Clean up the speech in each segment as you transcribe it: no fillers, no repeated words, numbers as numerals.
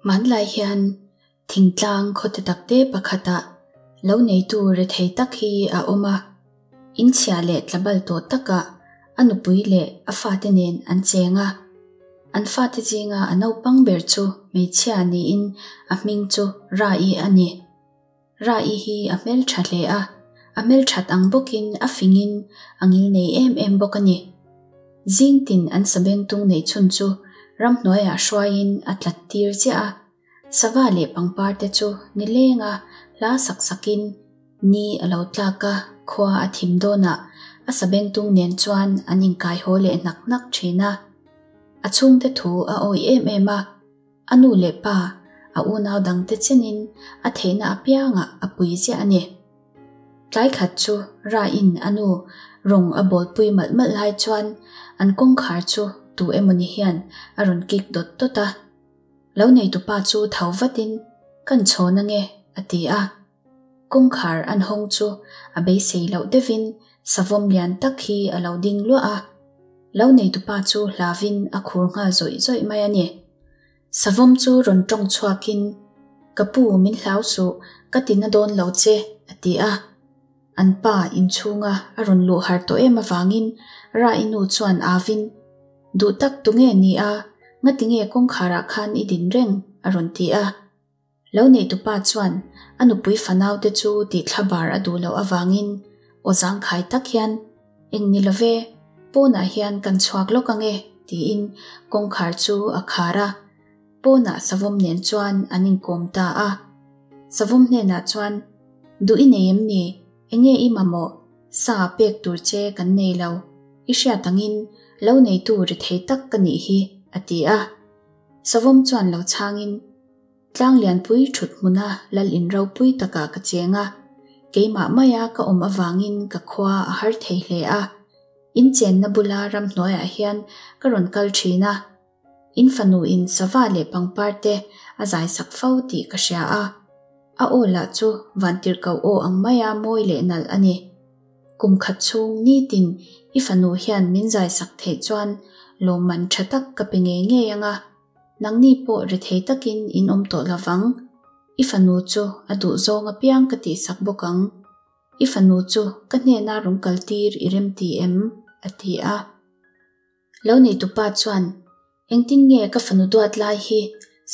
Hmanlai hian thingtlang khaw te takte pakhatah lo neitu rethei tak hi a awm a. Inchhia leh tlabal tawh takah a nupui leh a fate nen an cheng a. An fate zinga a naupang ber chu hmeichhia niin a hming chu Ra-i a ni. Ra-i hi a hmeltha hle a, a hmelthat ang bawkin a fingin a ngilnei em em bawk a ni. Zingtin an sabengtung neih chhun chu ramhnuaiah hruaiin a tlat tir chiah a, sava leh pangpar te chu nilenga hla sak sakin ni a lo tlak a, khua a thim dawnah a sabengtung nen chuan an inkai haw leh hnak hnak thin a. A chhungte thu a awih em em a. A nu leh pa, a unau dangte chenin a theihna apiangah a pui ziah a ni. Tlai khat chu Ra-in a nu rawng a bawlpui malh malh lai chuan an kawngkhar chu tu emawni hian a rawn kik dawt dawt a. Lo neitupa chu tho vatin, Kan chhawn ange, a ti a. Kawngkhar an hawng chu a beisei loh deuhin savawm lian tak hi a lo ding luah a. Lo neitupa chu hlauhin a khur nghal zawih zawih mai a ni. Savawm chu rawn tawng chhuakin, Ka pu, min hlau suh, ka ti na dawn lo che, a ti a. An pa inchhunga a rawn luh har tawh em avangin Ra-i nu chuan avin, Duh tak tunge ni a, ngatinge kawngkharah khan i din reng? a rawn ti a. Lo neitupa chuan a nupui fanaute chu tih thlabar a duh loh avangin aw zangkhai tak hian, Eng ni love, pawnah hian kan chhuak lawk ang e, tiin kawngkhar chu a khar a. Pawnah savawm nen chuan an inkawm ta a. Savawm hnenah chuan, Duh i nei em ni? Enge i mamawh? Sa pek tur che kan nei lo. I hriat angin lo neitu ri thei tak ka nih hi, a ti a. Savawm chuan lo chhangin, Tlang lianpui thut hmuna lal in ropui takah ka cheng a, keimah maia ka awm avangin ka khua a har thei hle a. In chenna bula ramhnuaiah hian ka rawn kal thin a, in fanu in sava leh pangpar te a zaisak fo tih ka hria a. A aw lah chu vantirhkoh aw ang maia mawi leh nalh a ni. Kum khat chhung nitin i fanu hian min zaisak theih chuan lawmman tha tak ka pe ngei ngei ang a. Nangni pawh rethei takin in awm tawh lovang. I fanu chu a duh zawng apiang ka tihsak bawk ang. I fanu chu ka hnena rawn kaltir i rem ti em? a ti a. Lo neitupa chuan, Engtin nge ka fanu duat lai hi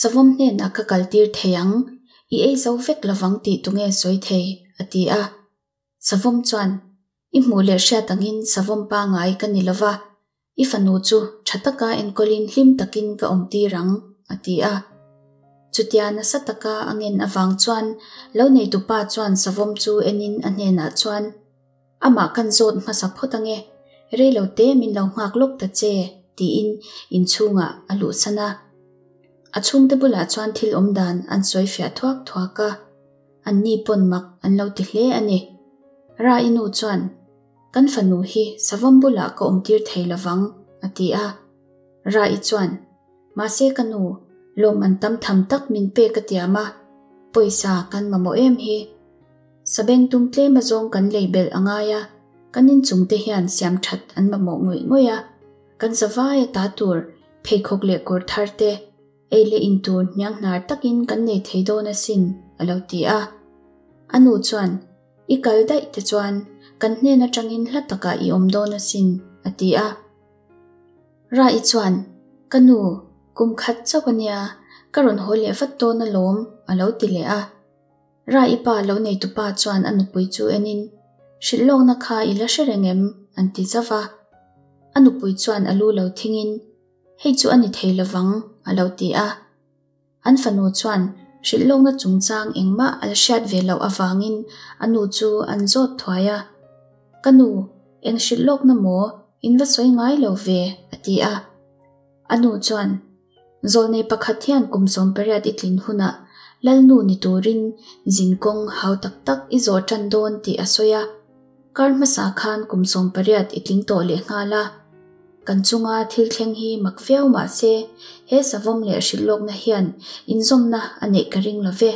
savawm hnenah ka kaltir thei ang? I ei zo vek lovang tih tunge sawi thei? a ti a. Savawm chuan, I hmuh leh hriat angin savawm pangai ka ni lova, I fanu chu tha taka enkawlin hlim takin ka awmtir ang, a ti a. Chutia nasa taka a ngen avang chuan lo neitupa chuan savawm chu enin a hnenah chuan, Amah kan zawt hmasa phawt ange, reilo te min lo nghak lawk ta che, tiin inchhungah a luhsan a. A chhungte bulah chuan thil awmdan an sawi fiah thuak thuak a, anni pawn mak an lo ti hle a ni. Ra-i nu chuan, Kan fanu hi savawm bulah ka awmtir thei lovang, a ti a. Ra-i chuan, Mahse ka nu, lawm an tam tham tak min pek a tiam a, pawisa kan mamawh em hi. Sabengtung tlem azawng kan lei belh a ngai a, kan inchungte hian siam that an mamawh ngawih ngawih a, kan zavai a ta tur pheikhawk leh kawr thar te, ei leh in tur hniang hnar takin kan nei thei dawn asin, a lo ti a. A nu chuan, I kal daih te chuan kan hnen atangin hla takah i awm dawn asin, a ti a. Ra-i chuan, Ka nu, kum khat chauh a nia, ka rawn haw leh vat dawn alawm, a lo ti leh a. Ra-i pa lo neitupa chuan a nupui chu enin, Hrilh lawkna kha i la hre reng em? an ti zauh va. A nupui chuan a lu lo thingin, Hei chu a ni thei lovang, a lo ti a. An fanu chuan hrilh lawkna chungchang engmah a la hriat ve loh avangin a nu chu an zawt thuai a. Ka nu, eng hrilh lawkna maw? In va sawi ngai lo ve, a ti a. A nu chuan, Zawlnei pakhat hian kum 18 i tlin hunah Lalnu ni turin zinkawng hau tak tak i zawh tan dawn tih a sawi a. Kar hmasa khan kum 18 i tling tawh lehnghal a. Kan chunga thil thleng hi mak viau mah se, he savawm leh hrilhlawkna hian inzawmna a neih ka ring lo ve.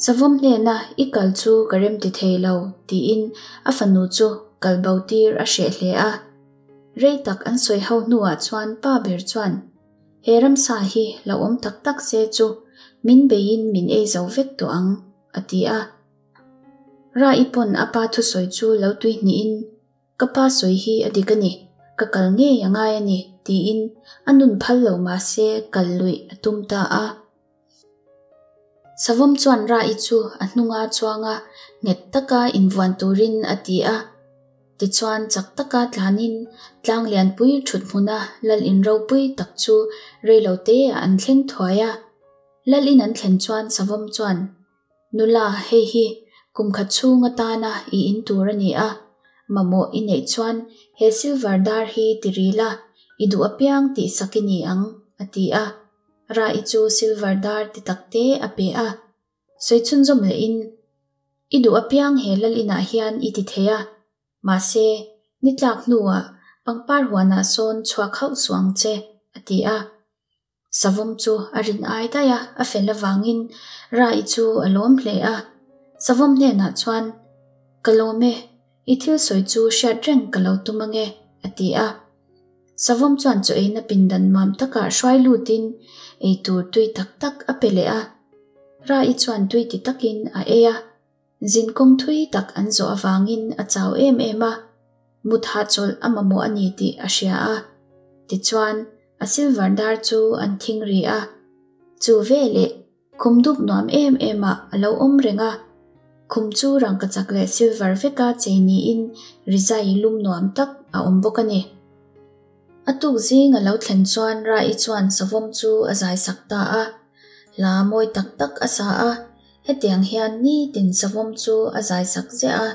Savawm hnena i kal chu ka rem ti thei lo, tiin a fanu chu kal bo tir a hreh hle a. Rei tak an sawi ho hnuah chuan pa ber chuan. He ramsa hi lo awm tak tak se chu min beiin min ei zo vek tawh ang, a ti a. Ra-i pawn a pa thusawi chu lo tui hnihin, Ka pa sawi hi a dik a ni, ka kal ngei a ngai a ni, tiin a nun phal lo mah se kal luih a tum ta a. Savawm chuan Ra-i chu a hnunga chuanga nghet taka invuan turin a ti a. Tichuan chak taka tlanin tlang lianpui thut hmuna lal in ropui tak chu reilo te ah an thleng thuai a. Lal in an thlen chuan Savawm chuan, Nula, hei hi kum khat chhung atana i in tur a ni a, mamawh i neih chuan he silver dar hi ti ri la, i duh apiang tih sak i ni ang, a ti a. Ra-i chu silver dar ti tak te a pe a. Sawi chhunzawm lehin, I duh apiang he lal inah hian i ti thei a, mahse, ni tlak hnuah pangpar huanah sawn chhuak hauh suh ang che, a ti a. Savawm chu a rin ai daih a, a fel avangin Ra-i chu a lawm hle a. Savawm hnenah chuan, Ka lawm e, i thil sawi chu hriat reng ka lo tum ange, a ti a. Savawm chuan chaw eina pindan mam takah hruai lutin ei tur tui tak tak a pe leh a. Ra-i chuan tui ti takin a ei a. Zin kawng thui tak an zawh avangin a chau em em a, mut hahchawlh a mamawh a ni tih a hria a. Tichuan, a silver dar chu an thing ri a. Chu veleh Khum dup nuam em em ah a lo awm reng a, khum chu rangkachak leh silver veka chei niin rizai lum nuam tak a awm bawk a ni. A tuk zing a lo thlen chuan Ra-i chuan savawm chu a zai sak ta a, hla mawi tak tak a sa a, hetiang hian nitin savawm chu a zai sak ziah a,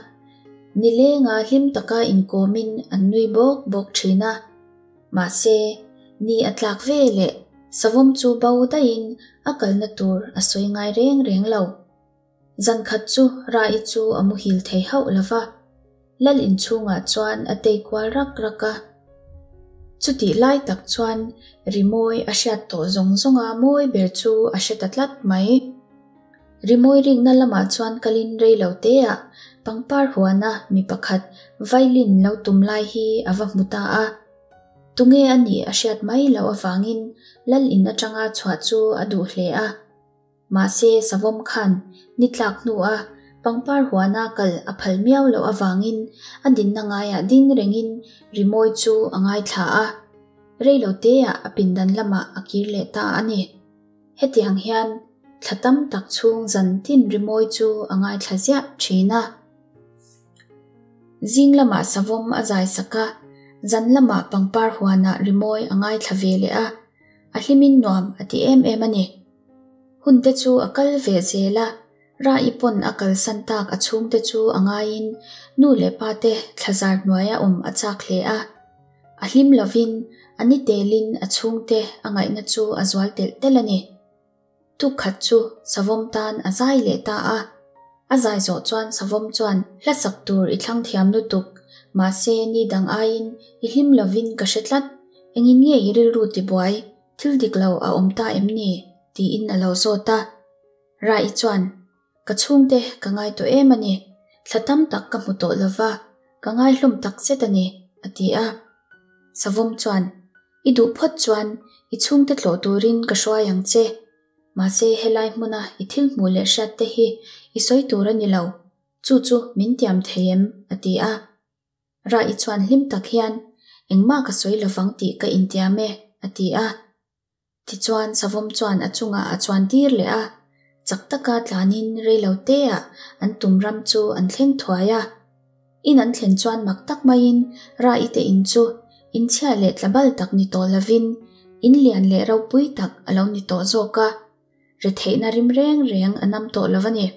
nilenga hlim taka inkawmin an nui bawk bawk thin a. Mahse, ni a tlak ve leh savawm chu bo daihin a kalna tur a sawi ngai reng reng lo. Zan khat chu Ra-i chu a muhil thei hauh lo va, Lal inchhungah chuan a tei kual rak rak a. Chutih lai tak chuan rimawi a hriat tawh zawng zawnga mawi ber chu a hre ta tlat mai. Rimawi rikna lamah chuan kalin rei lo teah pangpar huana mi pakhat violin lo tum lai hi a va hmu ta a. Tunge a nih a hriat mai loh avangin lal in atanga chhuah chu a duh hle a. Mahse savawm khan ni tlak hnua pangpar huana kal a phal miau loh avangin a dinna ngaiah ding rengin rimawi chu a ngaithla a. Rei lo teah a pindan lamah a kir leh ta a ni. Hetiang hian thla tam tak chhung zan tin rimawi chu a ngaithla ziah thin a. Zing lamah savawm a zai sak a, zan lamah pangpar huanah rimawi a ngaithla ve leh a, a hlimin nuam a ti em em a ni. Hun te chu a kal ve zel a, Ra-i pawn a kalsan tak a chhungte chu a ngaiin nu leh pa te thlazar hnuaia awm a chak hle a. A hlim lovin a ni telin a chhungte a ngaihna chu a zual telh telh a ni. Tukkhat chu savawm tan a zai leh ta a. A zai zawh chuan savawm chuan hla sak tur i thlang thiam lutuk, mahse ni dang aiin i hlim lovin ka hre tlat, engin nge i rilru tibuai, thil dik lo a awm ta em ni? tiin a lo zawt a. Ra-i chuan, Ka chhungte ka ngai tawh em a ni, thla tam tak ka hmu tawh lova, ka ngai hlawm tak zet a ni, a ti a. Savawm chuan, I duh phawt chuan i chhungte tlawh turin ka hruai ang che. Mahse helai hmuna i thil hmuh leh hriat te hi i sawi tur a ni lo, chu chu min tiam thei em? a ti a. Ra-i chuan hlim tak hian, Engmah ka sawi lovang tih ka intiam e, a ti a. Tichuan savawm chuan a chungah a chuan tir leh a, chak taka tlanin reilo teah an tum ram chu an thleng thuai a. In an thlen chuan mak tak maiin Ra-i te in chu in chhia leh tla bal tak ni tawh lovin in lian leh ropui tak a lo ni tawh zawk a, retheihna rim reng reng a nam tawh lo a ni.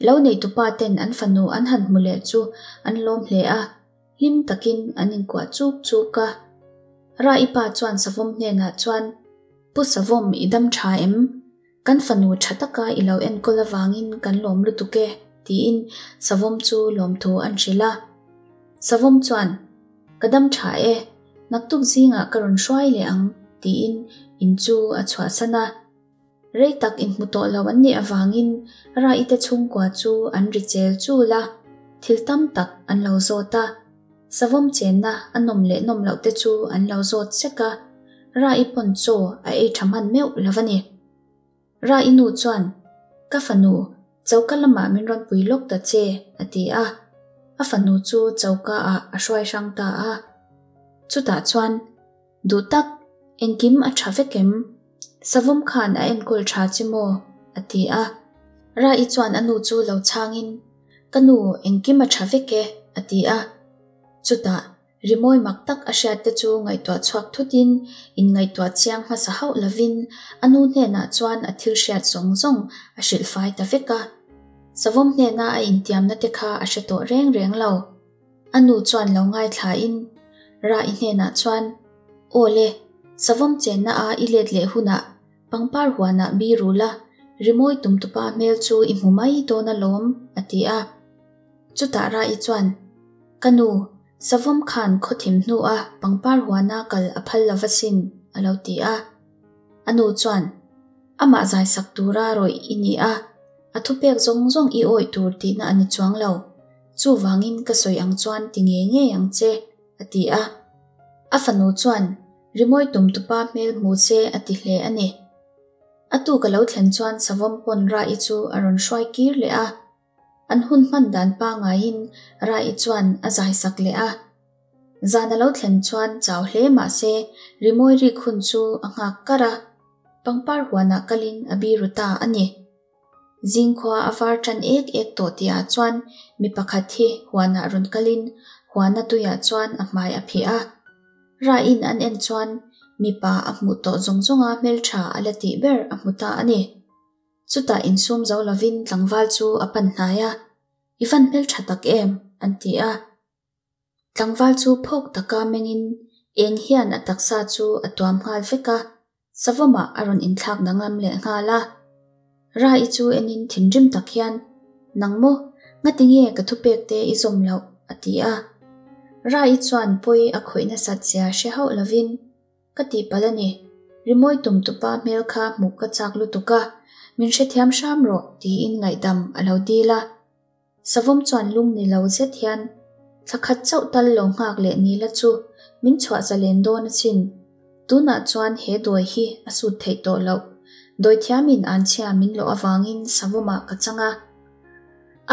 Lo neitupa ten an fanu an han hmu leh chu an lawm hle a. Hlim takin an inkuah chuk chuk a. Ra-i pa chuan Savawm hnenah chuan, Pu Savawm, i dam tha em? Kan fanu tha taka i lo enkawl avangin kan lawm lutuk e, tiin Savawm chu lawmthu an hrilh a. Savawm chuan, Ka dam tha e, naktuk zingah ka rawn hruai leh ang, tiin in chu a chhuahsan a. Rei tak inhmu tawh lo an nih avangin Ra-i te chhungkua chu an ri chel chul a, thil tam tak an lo zawt a. Savawm chenna a nawm leh nawm loh te chu an lo zawt sek a. Ra-i pawn chaw a ei tha hman meuh lo a ni. Ra-i nu chuan, Ka fanu, choka lamah min rawn pui lawk ta che, a ti a. A fanu chu choka ah a hruai hrang ta a. Chutah chuan, Duh tak, engkim a tha vek em? Savawm khan a enkawl tha che maw? a ti a. Ra-i chuan a nu chu lo chhangin, Ka nu, engkim a tha vek e, a ti a. Chutah, rimawi mak tak a hriat te chu ngaihtuah chhuak thutin, inngaihtuah chiang hmasa hauh lovin a nu hnenah chuan a thil hriat zawng zawng a hrilh fai ta vek a. Savawm hnena a intiamna te kha a hre tawh reng reng lo. A nu chuan lo ngaithlain Ra-i hnenah chuan, Aw le, savawm chenna a i let leh hunah pangpar huanah bi ru la, rimawi tumtupa hmel chu i hmu mai dawn alawm, a ti a. Chutah Ra-i chuan, Ka nu, savawm khan khawthim hnua pangpar huana kal a phal lo va sin, a lo ti a. A nu chuan, Amah zaisak tura rawih i ni a, a thupek zawng zawng i awih tur tihna a ni chuang lo. Chuvangin ka sawi ang chuan ti ngei ngei ang che, a ti a. A fanu chuan, Rimawi tumtupa hmel hmu che a ti hle a ni. A tuk a lo thlen chuan savawm pawn Ra-i chu a rawn hruai kir leh a. An hun hman dan pangaiin Ra-i chuan a zaisak leh a. Zan a lo thlen chuan chau hle mah se rimawi rik hun chu a nghak kar a. Pangpar huanah kalin a biru ta a ni. Zingkhua a var tan ek ek tawh tihah chuan mi pakhat hi huanah rawn kalin huana tuiah chuan a hmai a phih a. Ra-in an en chuan mipa a hmuh tawh zawng zawnga hmeltha a la tih ber a hmu ta a ni. Chutah insum zo lovin tlangval chu a pan hnai a, I van hmeltha tak em? an ti a. Tlangval chu phawk taka mengin eng hian a taksa chu a tuam nghal vek a, savawmah a rawn inthlak danglam leh nghal a. Ra-i chu enin thinrim tak hian, Nang maw, ngatinge ka thupek te i zawm loh? a ti a. Ra-i chuan pawi a khawih nasat zia hre hauh lovin, Ka tihpalh a ni, rimawi tumtupa hmel kha hmuh ka chak lutuk a, min hrethiam hram rawh tiin ngaihdam a lo dil a. Savawm chuan lung ni lo zet hian thla khat chauh tal lo nghak leh ni la chu min chhuah zalen dawn asin. Tunah chuan he dawi hi a sut theih tawh loh. Dawithiamin anchhia min lawh avangin savawmah ka chang a.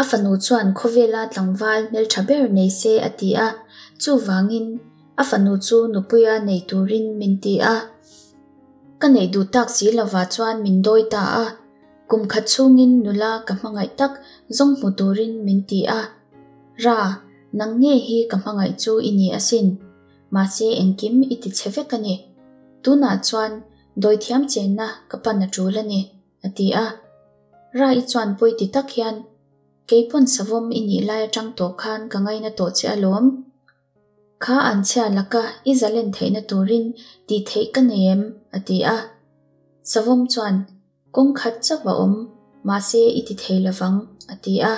A fanu chuan khawvela tlangval hmeltha ber nei se a ti a, chuvangin a fanu chu nupuia nei turin min ti a. Ka neih duh tak si lovah chuan min dawi ta a. Kum khat chhungin nula ka hmangaih tak zawng hmu turin min ti a. Ra, nang nge hi ka hmangaih chu i ni asin. Mahse engkim i ti chhe vek a ni. Tunah chuan dawithiam chenna ka pan a tul a ni, a ti a. Ra i chuan pawi ti tak hian, Keipawn savawm i nih lai atang tawh khan ka ngaina tawh che alawm. Kha an chhia laka i zalen theihna turin tih theih ka nei em? a ti a. Savawm chuan, Kawng khat chauh a awm, mahse i ti thei lovang, a ti a.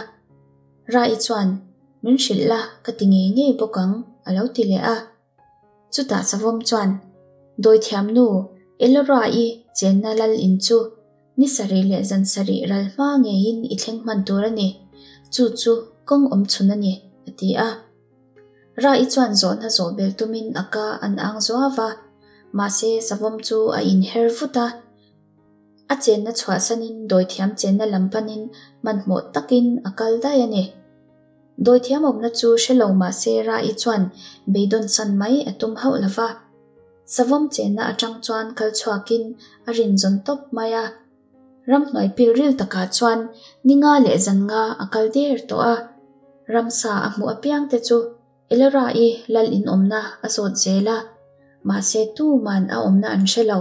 Ra-i chuan, Min hrilh la, ka ti ngei ngei bawk ang, a lo ti leh a. Chutah Savawm chuan, Dawithiam nu, Elora-i chenna lal in chu ni sarih leh zan sarih ral hma ngeiin i thleng hman tur a ni, chu chu kawng awm chhun a ni, a ti a. Ra-i chuan zawhna zawh bel tumin a ka an ang zuau a, mahse Savawm chu a inher vut a. A chenna chhuahsanin dawithiam chenna lam panin hmanhmawh takin a kal daih a ni. Dawithiam awmna chu hre lo mah se Ra-i chuan beidawn san mai a tum hauh lo va. Savawm chenna atang chuan kal chhuakin a rinzawn tawp mai a. Ramhnuai pil ril takah chuan ni nga leh zan nga a kal der tawh a. Ramsa a hmuh apiangte chu Elora-i lal in awmna a zawt zel a, mahse tuman a awmna an hre lo.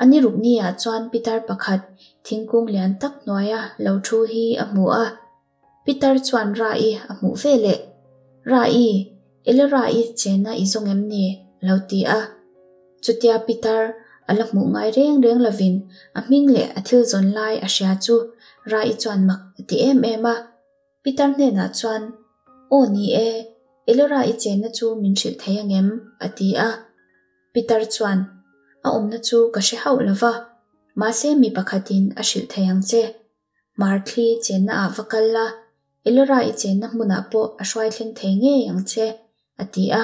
A ni rukni-ah chuan pitar pakhat thingkung lian tak hnuaia lo thu hi a hmu a. Pitar chuan Ra-i a hmuh ve leh, Ra-i, Elora-i chena i zawng em ni? a lo ti a. Chutia pitar a la hmuh ngai reng reng lovin a hming leh a thil zawn lai a hria chu Ra-i chuan mak a ti em em a. Pitar hnenah chuan, Aw ni e, Elora i chenna chu min hrilh thei angem? a ti a. Pitar chuan, A awmna chu ka hre hauh lo va, mahse mi pakhatin a hrilh thei ang che. Hmarthli chenna ah va kal la, Elora i chenna hmunah pawh a hruai thleng thei ngei ang che, a ti a.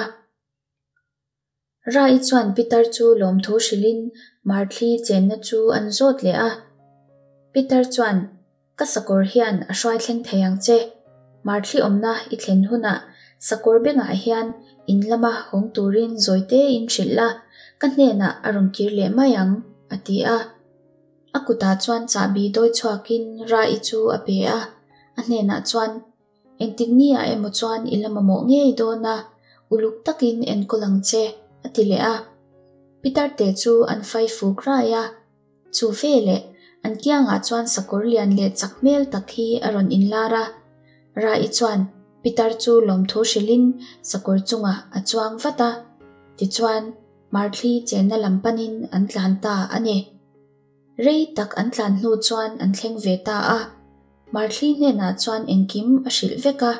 Ra-i chuan pitar chu lawmthu hrilhin Marthli chenna chu an zawt leh a. Pitar chuan, Ka sakawr hian a hruai thleng thei ang che. Marthli awmna i thlen hunah sakawr bengah hian in lama hawng turin zawite in hrilh la, ka hnenah a rawn kir leh mai ang, a ti a. A kutah chuan chahbi dawi chhuakin Ra-i chu a pe a, a hnenah chuan, Engtik ni ah emaw chuan i la mamawh ngei dawn a, uluk takin enkawl ang che, a ti leh a. Pitar te chu an fai fuk rai a. Chu veleh, an kiangah chuan sakawr lian leh chak hmel tak hi a rawn inlar a. Ra-i chuan pitar chu lawmthu hrilhin sakawr chungah a chuang vat a. Tichuan, Marthli chenna lam panin an tlan ta a ni. Rei tak an tlan hnu chuan an thleng ve ta a, Marthli hnenah chuan engkim a hrilh vek a.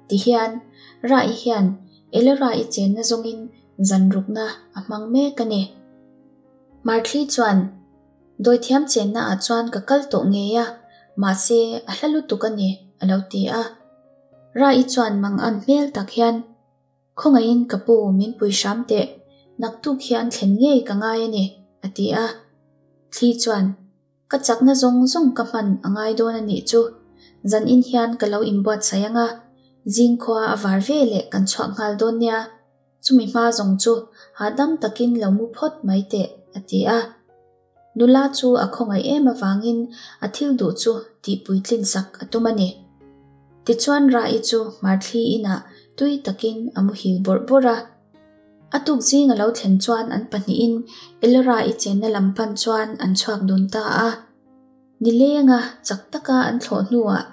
Tihian, Ra-i hian Elora-i chenna zawngin zan rukna a hmang mek a ni. Marthli chuan, Dawithiam chenna ah chuan ka kal tawh ngei a, mahse a hla lutuk a ni, a lo ti a. Ra-i chuan mangan hmel tak hian, Khawngaihin ka pu min pui hram teh, naktuk hian thlen ngei ka ngai a ni, a ti a. Thli chuan, Ka chakna zawng zawng ka hman a ngai dawn a nih chu, zanin hian ka lo inbuatsaih ang a, zingkhua a var ve leh kan chhuak nghal dawn nia, chumi hma zawng chu hahdam takin lo mu phawt mai teh, a ti a. Nula chu a khawngaih em avangin a thil duh chu tihpuitlin sak a tum a ni. Tichuan Ra-i chu Marthli inah tui takin a muhil bawrh bawrh a. A tuk zing a lo thlen chuan an pahnihin Elora-i chenna lam pan chuan an chhuak dun ta a. Nilenga chak taka an thlawh hnuah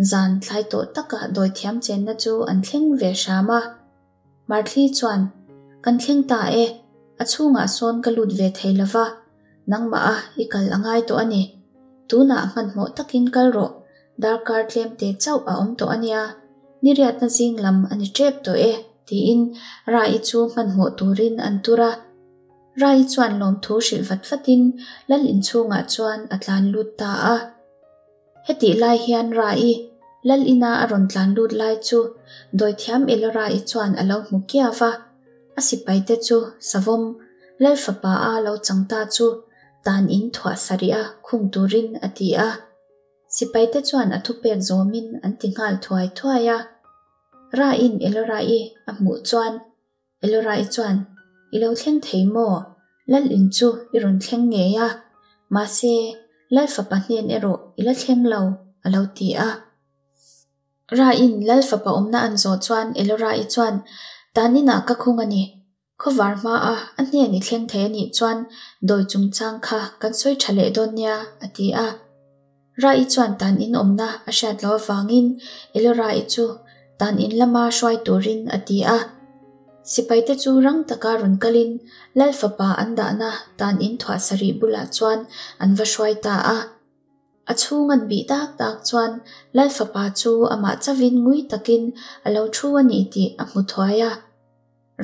zan thlai tawh taka dawithiam chenna chu an thleng ve hram a. Marthli chuan, Kan thleng ta e, a chhungah sawn ka lut ve thei lo va, nangmah a i kal a ngai tawh a ni. Tunah hmanhmawh takin kal rawh, darkar tlemte chauh a awm tawh a nia, ni riatna zing lam a ni tep tawh e, tiin Ra-i chu hmanhmawh turin an tur a. Ra-i chuan lawmthu hrilh vat vatin lal inchhungah chuan a tlan lut ta a. Hetih lai hian Ra-i, Lal ina a rawn tlan lut lai chu Dawithiam Elora-i chuan a lo hmu kiau va, a sipaite chu Savawm, Lal fapa a lo chang ta chu tan in thuah sarih a khung turin a ti a. Sipaite chuan a thupek zawmin an ti nghal thuai thuai a. Ra-in Elora-i a hmuh chuan Elora-i chuan, I lo thleng thei maw? Lal in chu i rawn thleng ngei a, mahse, Lal fapa hnen erawh i la thleng lo, a lo ti a. Ra-in Lal fapa awmna an zawh chuan Elora-i chuan, Tan inah ka khung a ni. Khawvar hmaa a hnen i thleng thei a nih chuan dawi chungchang kha kan sawi tha leh dawn nia, a ti a. Ra-i chuan tan in awmna a hriat loh avangin Elora-i chu tan in lama hruai turin a ti a. Sipaite chu rang taka rawn kalin Lal fapa an dahna tan in thuah sarih bulah chuan an va hruai ta a. A chhung an bih dak dak chuan Lal fapa chu amah chavin ngui takin a lo thu a ni tih a hmu thuai a.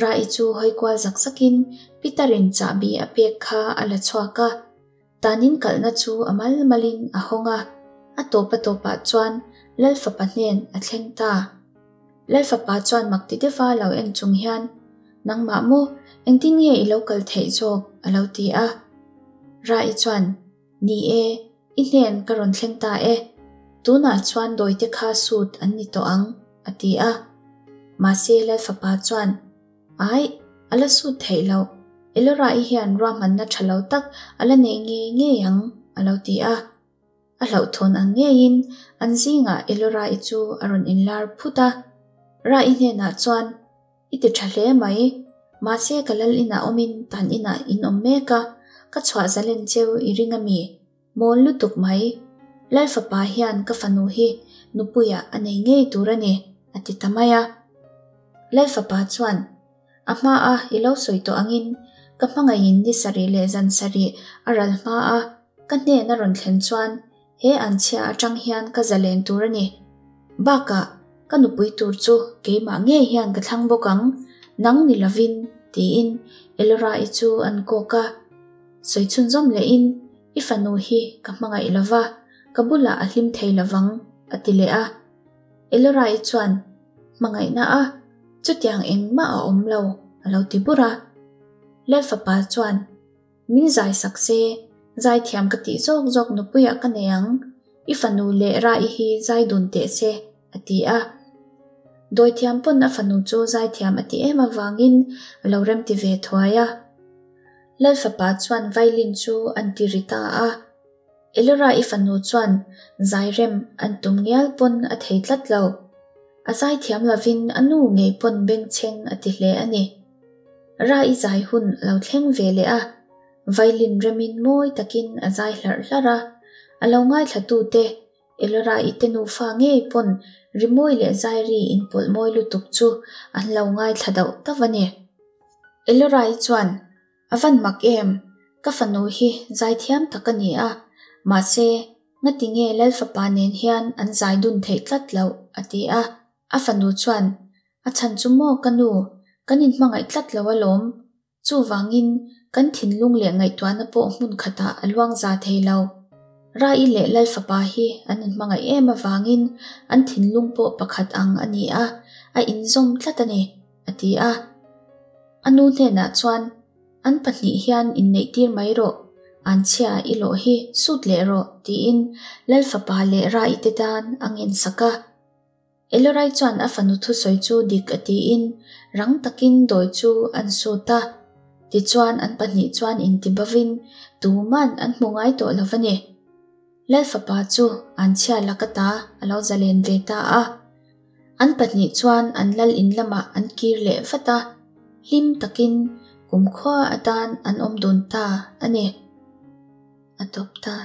Ra-i chu hawi kual zak zakin Peter-in chahbi a pek kha a la chhuak a. Tanin kalhna chu a mal malin a hawng a, a tawp a tawpah chuan Lal fapa hnen a thleng ta. Lal fapa chuan mak ti deuha lo en chung hian, Nangmah maw, engtin nge i lo kal theih zawk? a lo ti a. Ra-i chuan, Ni e, i hnen ka rawn thleng ta e. Tunah chuan dawite kha sut an ni tawh ang, a ti a. Mahse Lal fapa chuan, Aih, a la sut theih loh. Elora-i hian ruahmanna tha lo tak a la nei ngei ngei ang, a lo ti a. A hlauhthawn ang ngeiin an zingah Elora-i chu a rawn inlar phut a. Ra-i hnenah chuan, I ti tha hle mai. Mahse ka lal inah awmin tan inah in awm mek a, ka chhuah zalen cheu i ring a mi? Mawl lutuk mai. Lal fapa hian ka fanu hi nupuiah a nei ngei tur a ni, a ti ta mai a. Lal fapa chuan, A hma a i lo sawi tawh angin ka hmangaihin ni sarih leh zan sarih a ral hma a, ka hnen a rawn thlen chuan he an chhia atang hian ka zalen tur a ni. Bakah, ka nupui tur chu keimah ngei hian ka thlang bawk ang, nang ni lovin, tiin Elora-i chu an kawk a. Sawi chhunzawm lehin, I fanu hi ka hmangaih lo va, ka bulah a hlim thei lo vang, a ti leh a. Elora-i chuan, Hmangaihna a, chutiang engmah a awm lo, a lo ti bur a. Lalfapa chuan, Min zai sak se, zaithiam ka tih zawk zawk nupuiah ka nei ang, i fanu leh Ra-i hi zai dun teh se, a ti a. Dawithiam pawn a fanu chu zaithiam a ti em avangin a lo remti ve thuai a. Lalfapa chuan violin chu an ti ri ta a. Elora i fanu chuan zai rem an tum ngial pawn a thei tlat lo. A zaithiam lovin a nu ngei pawn bengchheng a ti hle a ni. Ra i zai hun a lo thleng ve leh a, violin remin mawi takin a zai hlarh hlarh a, a lo ngaithlatute Elora i te nufa ngei pawn rimawi leh zairi inpawlh mawi lutuk chu an lo ngaithla dauh dauh a ni. Elora i chuan, A van mak em? Ka fanu hi zaithiam tak a ni a, mahse, ngati nge Lalfapa nen hian an zai dun theih tlat loh? a ti a. A fanu chuan, A chhan chu maw ka nu, kan inhmangaih tlat lo alawm. Chuvangin, kan thinlung leh ngaihtuahna pawh hmun khatah a luang za thei lo. Rai leh Lalfapa hi an inhmangaih em avangin an thinlung pawh pakhat ang a ni a, a inzawm tlat a ni, a ti a. A nu hnenah chuan, An pahnih hian inneihtir mai rawh, anchhia i lawh hi sut leh rawh, tiin Lalfapa leh Rai te tan a ngensak a. Elorai chuan a fanu thusawi chu dik a tiin rang takin dawi chu an sut a. Tichuan an pahnih chuan intibavin tuman an hmu ngai tawh lo va ni. Lalfapa chu anchhia laka ta a lo zalen ve ta a. An pahnih chuan an lal in lamah an kir leh vat a, hlim takin kumkhua atan an awm dun ta a ni. A tawp ta.